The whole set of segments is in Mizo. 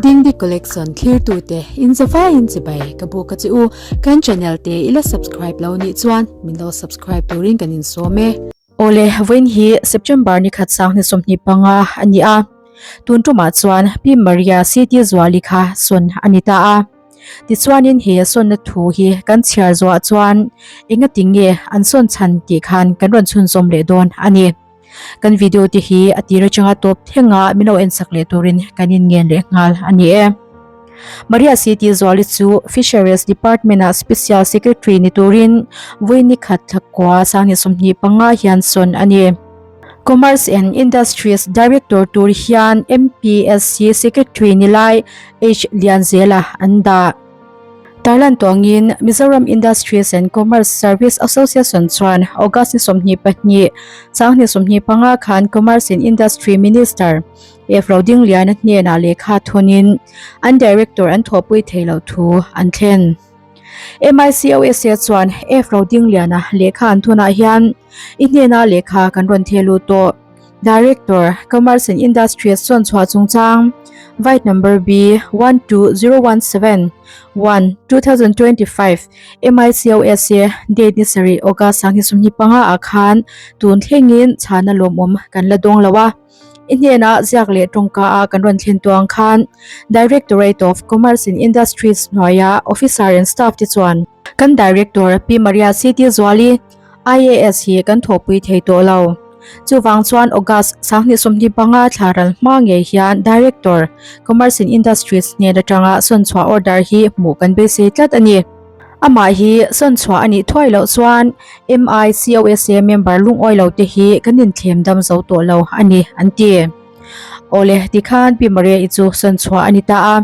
Dingdi Collection thlirtute in zavaiin chibai ka buk a che u. Kan channel te i la subscribe lo nih chuan min lo subscribe turin kan insawm e. Awle, vawiin hi September ni khat sang ni 25 a ni a. Tun tumah chuan Pi Maria CT Zuali kha sawn a ni ta a. Tichuanin he sawnna thu hi kan chhiar zuah chuan engati nge an sawn chhan tih khan kan rawn chhunzawm leh dawn a ni. Kan video te hi a tir atanga tawp thlenga min lo ensak leh turin kan inngen leh nghal a ni e. Maria CT Zuali chu Fisheries Department-ah Special Secretary ni turin vawi ni khat thla kua sanghnih 25 hian sawn a ni. Commerce and Industries Director tur hian MPSC Secretary ni lai H Lianzela an dah. Tarlan tawngin Mizoram Industries and Commerce Service Association chuan August ni 22, sanghnih 25 khan Commerce and Industry Minister F Rodingliana hnenah lehkha thunin an Director an thawhpui thei loh thu an thlen. MICOSA chuan F Rodingliana lehkha an thunah hian i hnena lehkha kan rawn theh lut tawh. Director, Commerce and Industries chuan chhuah chungchang Vide Number B 12017 1 2025 MICOSA date ni sarih August sanghnih 25 ah khan tun thlengin chhana lawmawm kan la dawng lo a. I hnenah ziak leh tawngka a kan rawn thlen tuang khan Directorate of Commerce and Industries hnuaia Officer and Staff te chuan kan Director Pi Maria CT Zuali, IAS hi kan thawhpui thei tawh lo. Chuvang chuan August 2025 thla ral hma ngei hian Director, Commerce and Industries hnen atanga sawnchhuah order hi hmuh kan beisei tlat a ni. Amah hi sawnchhuah a nih thuai loh chuan MICOSA member lungawi lo te hi kan inthlem dam zo tawh lo a ni, an ti. Awle, tikhan Pi Maria-i chu sawnchhuah a ni ta a,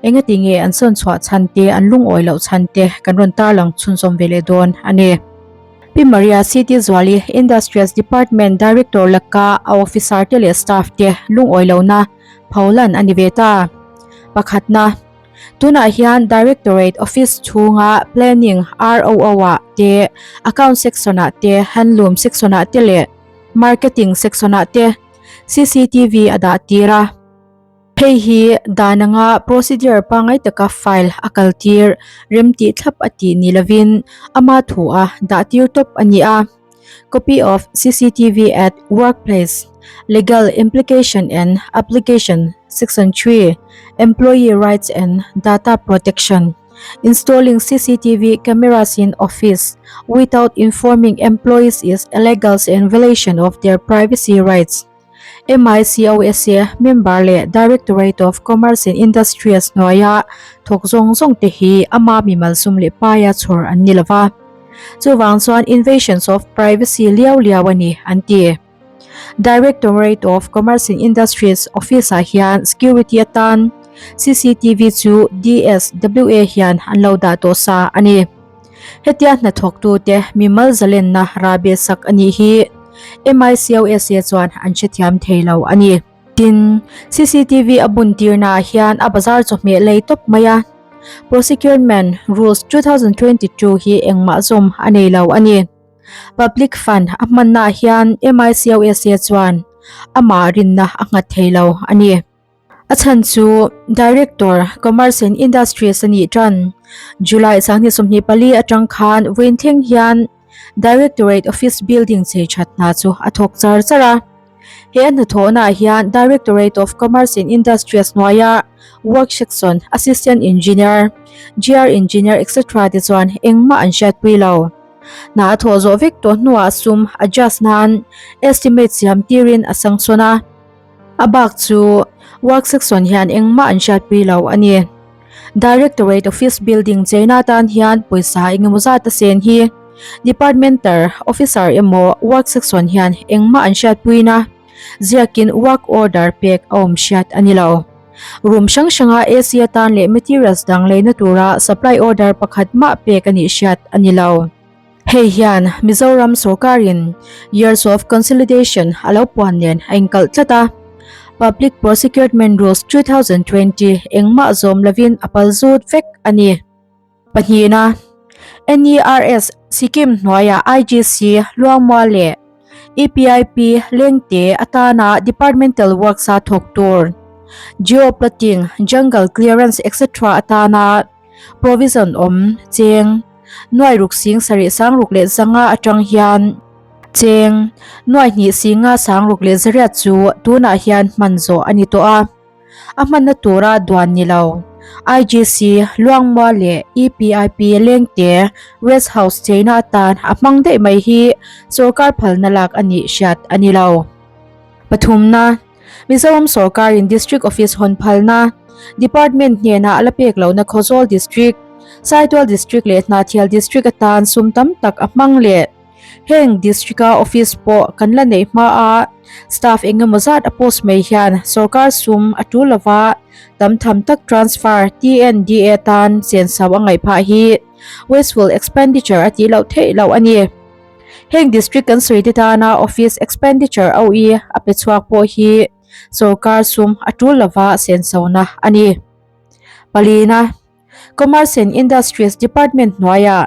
engati nge an sawnchhuah chhan te, an lungawi loh chhan te kan rawn tarlang chhunzawm ve leh dawn a ni. Pi Maria CT Zuali, Industries Department Director laka a officer te leh staff te lungawi lohna pholan a ni ve ta. Pakhatna. Tunah hian Directorate Office chhunga Planning ROO-ah te, Account Section-ah te, Handloom Section-ah te leh Marketing Section-ah te CCTV a dah tir a. Hei hi dan anga procedure pangngai taka file a kal tir remtih thlap a tih ni lovin ama thu a dah tir tawp a ni a. Copy of CCTV at workplace, Legal implication and application, Section 3, Employee rights and data protection, Installing CCTV cameras in office without informing employees is illegal and violation of their privacy rights. MICOSA member leh Directorate of Commerce and Industries hnuaia thawk zawng zawng te hi ama mimal sum leh paia chhawr an ni lova. Chuvang chuan invasions of privacy liau liau a ni, an ti. Directorate of Commerce and Industries office ah hian security atan CCTV chu DSWA hian an lo dah tawh sa a ni. Hetia hnathawktute mimal zalenna rahbeh sak a nih hi MICOSA chuan an hrethiam thei lo a ni. Tin, CCTV a bun tirnaah hian a bazar chawhmeh lei tawp mai a, Procurement Rules 2022 hi engmah zawm a nei lo a ni. Public Fund a hmannaah hian MICOSA chuan amah rinna a nghat thei lo a ni. A chhan chu Director, Commerce and Industries a nih tan. July 2024 atang khan vawiin thleng hian Directorate Office Building chei that hna chu a thawk char char a. He a hnathawhnaah hian Directorate of Commerce and Industries hnuaia Work Section, Assistant Engineer, GR Engineer etc te chuan engmah an hriatpui lo. Hna a thawh zawh vek tawh hnuah sum adjust nan estimate siam tirin a sangsawn a. A bak chu work section hian engmah an hriatpui lo a ni. Directorate Office Building cheina tan hian pawisa engemaw zat a sen hi Departmental Officer emaw work section hian engmah an hriatpuina ziakin work order pek a awm hriat a ni lo. Room hrang hranga AC atan leh materials dang leina tura supply order pakhat mah pek a nih hriat a ni lo. Hei hian Mizoram sorkarin Years of Consolidation a lo puan nen a inkalh tlat a, Public Procurement Rules 2020 engmah zawm lovin a pal zut vek a ni. Pahnihna, NERS Sikkim hnuaia IGC Luangmual leh EPIP Lengte atana Departmental Works a thawk tur. Geo-plotting, jungle clearance etc atana provision awm cheng nuai ruk sing sarih sang ruk leh zanga atang hian cheng nuai hnih singa sang ruk leh zariat chu tunah hian hman zawh a ni tawh a. A hmanna tura duan ni lo. IGC, Luangmual leh EPIP Lengte Rest House cheina atan a hmang daih mai hi sorkar phalna lak a nih hriat a ni lo. Pathumna, Mizoram sorkarin District Office hawn phalna Department hnenah a la pek lohna Khawzawl District, Saitual District leh Hnahthial District atan sum tam tak a hmang leh. Heng District-a office pawh kan la neih hma a, staff eng emaw zat a post mai hian sorkar sum a tul lova tam tham tak transfer TNDA tan chenso a ngaih phah hi wasteful expenditure a tih loh theih loh a ni. Heng District kan sawi te tana office expenditure OE a pe chhuak pawh hi sorkar sum a tul lova sensona a ni. Palina. Commerce and Industries Department hnuaiah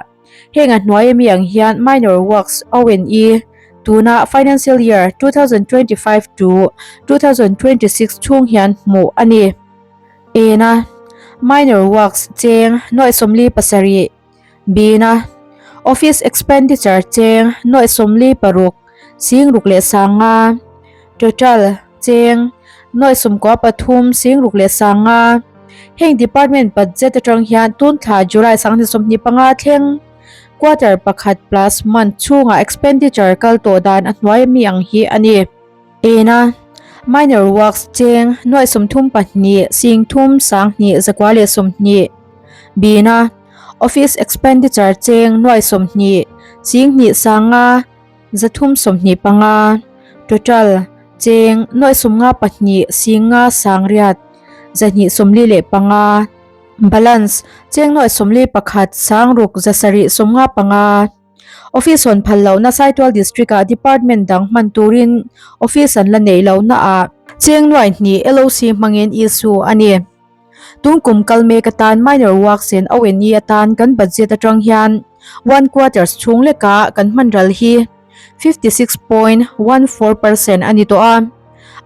heng a hnuai ami ang hian Minor Works ONE tuna Financial Year 2025 to 2026 chhung hian hmuh a ni. Ena Minor Works cheng nuaih 47 Bina Office Expenditure cheng nuaih 46 sing ruk leh sanga Total cheng nuaih 13 sing ruk leh sanga Heng department budget atang hian tun thla July 2025 thleng quarter pakhat plus month chhungah expenditure kal tawh dan a hnuai ami ang hi a ni. Ena Minor Works cheng nuaih 32 sing thum sang hnih zakua leh 20 Bina Office Expenditure cheng nuaih 20 sing hnih sanga zathum 25 Total cheng nuaih 52 singa sangriat zahnih 45 Balance cheng nuaih 41 sang ruk zasarih 55 Office hawn phal lohna Saitual District ah Department dang hman turin Office an la neih lohna ah cheng nuaih hnih LOC hmangin issue a ni. Tun kum kal mek atan Minor Works and ONE atan kan budget atang hian one quarters chhung leka kan hman ral hi 56.14% a ni tawh a.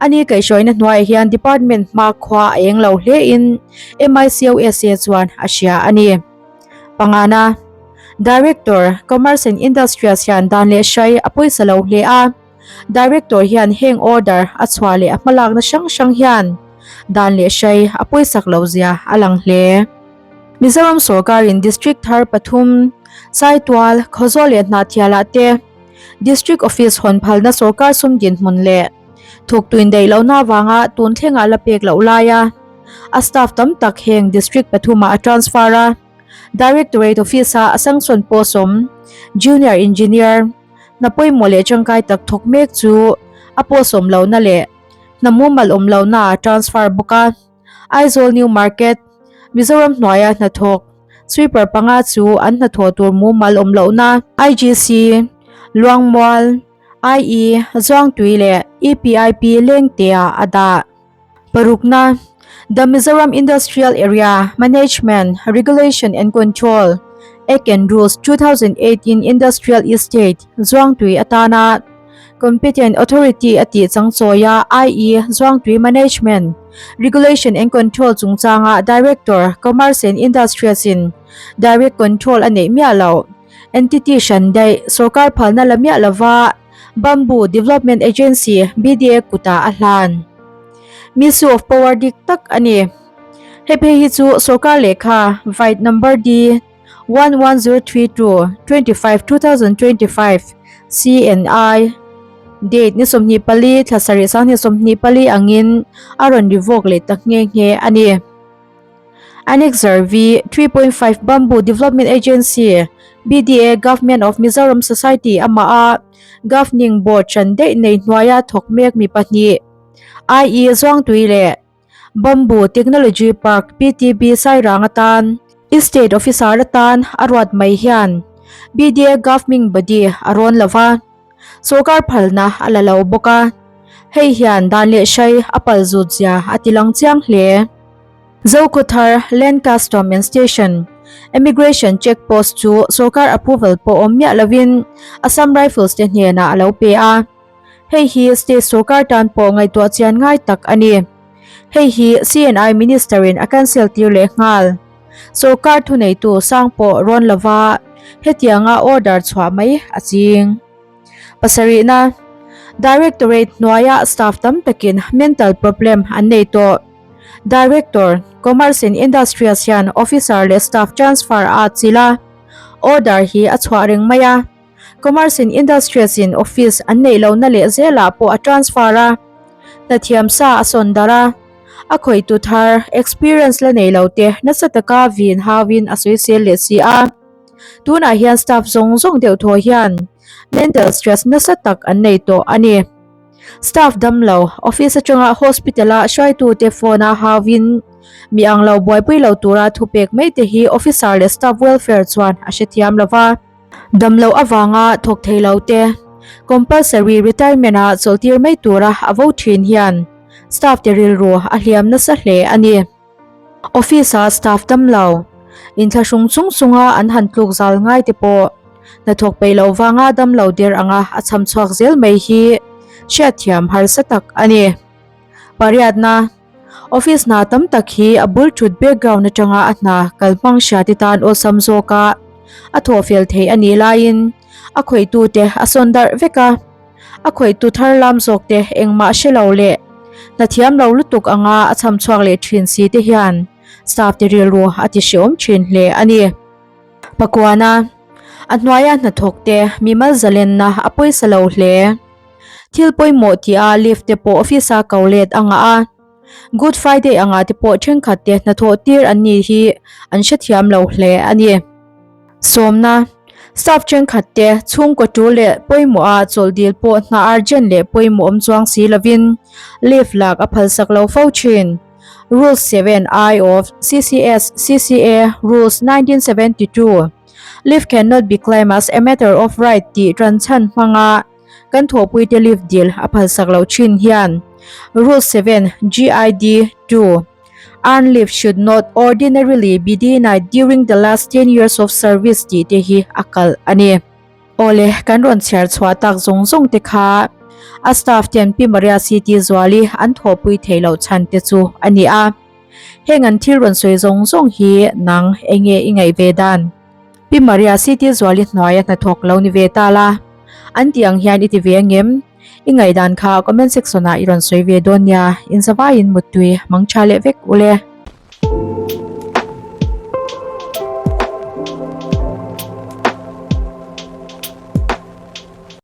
Ani kaihhruaina hnuaiah hian department hma khua a eng lo hlein MICOSA chuan a hria a ni. Pangana, Director, Commerce and Industries hian dan leh hrai a pawisa lo hle a. Director hian heng order a chhuah leh a hmalakna hrang hrang hian dan leh hrai a pawisak loh zia a lang hle. Mizoram sorkarin District thar pathum, Saitual, Khawzawl leh Hnahthialah te District Office hawn phalna sorkar sum dinhmun leh thawktuin daih lohna avanga tun thlengah la pek loh laia a staff tam tak heng District pathumah a transfer a. Directorate Office-a a sanction post awm Junior Engineer, Hna pawimawh leh tangkai tak thawk mek chu a post awm lohna leh hna mumal awm lohna a transfer bawk a. Aizawl New Market, Mizoram hnuaia hnathawk sweeper panga chu an hnathawh tur mumal awm lohna IGC, Luangmual, IE, Zuangtui leh EPIP Lengteah a dah. Parukna, The Mizoram Industrial Area Management Regulation and Control Act and Rules 2018 Industrial Estate Zuangtui atana Competent Authority a tih changchawia IE Zuangtui Management Regulation and Control chungchanga Director Commerce and Industries in Direct Control a neih miah loh Entity hran daih sorkar phalna la miah lova Bamboo Development Agency, BDA, kutah a hlan. Misuse of power dik tak a ni. Hei phei hi chu sorkar lehkha Vide Number D 11032 25 2025 CNI Date ni 24 thla sarih sanghnih 24 angin a rawn revoke leh ta nghe nghe a ni. Annexure V 3.5 Bamboo Development Agency, BDA, Government of Mizoram Society amah a Governing Board hran daih nei hnuaia thawk mek mi pahnih IE Zuangtui leh Bamboo Technology Park PTB Sairang atan Estate Officer atan a ruat mai hian BDA Governing Body a rawn lo va, sorkar phalna a la lo bawk a, hei hian dan leh hrai a pal zut zia a ti lang chiang hle. Zokhawthar Land Custom and Station Immigration Check Post chu sorkar approval pawh awm miah lovin Assam Rifles te hnenah a lo pe a. Hei hi state sorkar tan pawh ngaihtuah chian ngai tak a ni. Hei hi CNI Minister-in a cancel tir leh nghal. Sorkar thuneitu sang pawh rawn lova hetianga order chhuah mai a ching. Pasarihna, Directorate hnuaia staff tam takin mental problem an nei tawh. Director, Commerce and Industries hian officer leh staff transfer a chilh a, order hi a chhuah reng mai a. Commerce and Industries in office an neih lohna leh zelah pawh a transfer a, hnathiam sa a sawn darh a, a khawihtu thar experience la nei lo te nasa taka vin hauin a sawisel leh si a. Tunah hian staff zawng zawng deuh thaw hian mental stress nasa tak an nei tawh a ni. Staff damlo, office atanga hospital-a hruaitute phone-a hauin mi ang lo buaipui lo tura thupek mai te hi officer leh staff welfare chuan a hrethiam lo va. Damloh avanga thawk thei lo te compulsory retirement-a chawlhtir mai tura a vo thin hian staff te rilru a hliam nasa hle a ni. Office-a staff damlo, inthlahrung chung chunga an han tluk zal ngai te pawh hnathawk peih loh vanga damlo der anga a cham chhuak zel mai hi hriatthiam harsa tak a ni. Pariatna. Office hna tam tak hi a bul thut background atanga a hna kal hmang hria te tan awlsam zawka a thawh fel theih a nih laiin a khawihtute a sawn darh vek a, a khawihtu thar lam zawk te engmah hre lo leh hna thiam lo lutuk anga a cham chhuak leh thin si te hian staff te rilru a ti hreawm thin hle a ni. Pakuana, a hnuaia hnathawk te mimal zalenna a pawisa lo hle. Thil pawimawh tih a lift te pawh office a ko let a ngah a, Good Friday angah te pawh thenkhat te hnathawh tir an nih hi an hrethiam lo hle a ni. Sawmna, Staff thenkhat te chhungkaw tul leh pawimawh a chawlh dil pawh hna urgent leh pawimawh awm chuang si lovin lift lak a phalsak lo fo thin. Rules 7 I of CCS CCA Rules 1972. Leave cannot be claimed as a matter of right tih tanchhan hmanga kan thawhpuite leave dil a phalsak loh thin hian Rule 7 GID 2 Earned leave should not ordinarily be denied during the last 10 years of service tih te hi a kalh a ni. Awle, kan rawn chhiar chhuah tak zawng zawng te kha a staff ten Pi Maria CT Zuali an thawhpui theih loh chhan te chu a ni a. Heng an thil rawn sawi zawng zawng hi nang enge i ngaih ve dan? Pi Maria CT Zuali hnuaia hnathawk lo ni ve ta la, an tih ang hian i ti ve angem? I ngaihdan kha comment section ah i rawn sawi ve dawn nia, inzavaiin muttui mangtha leh vek ule.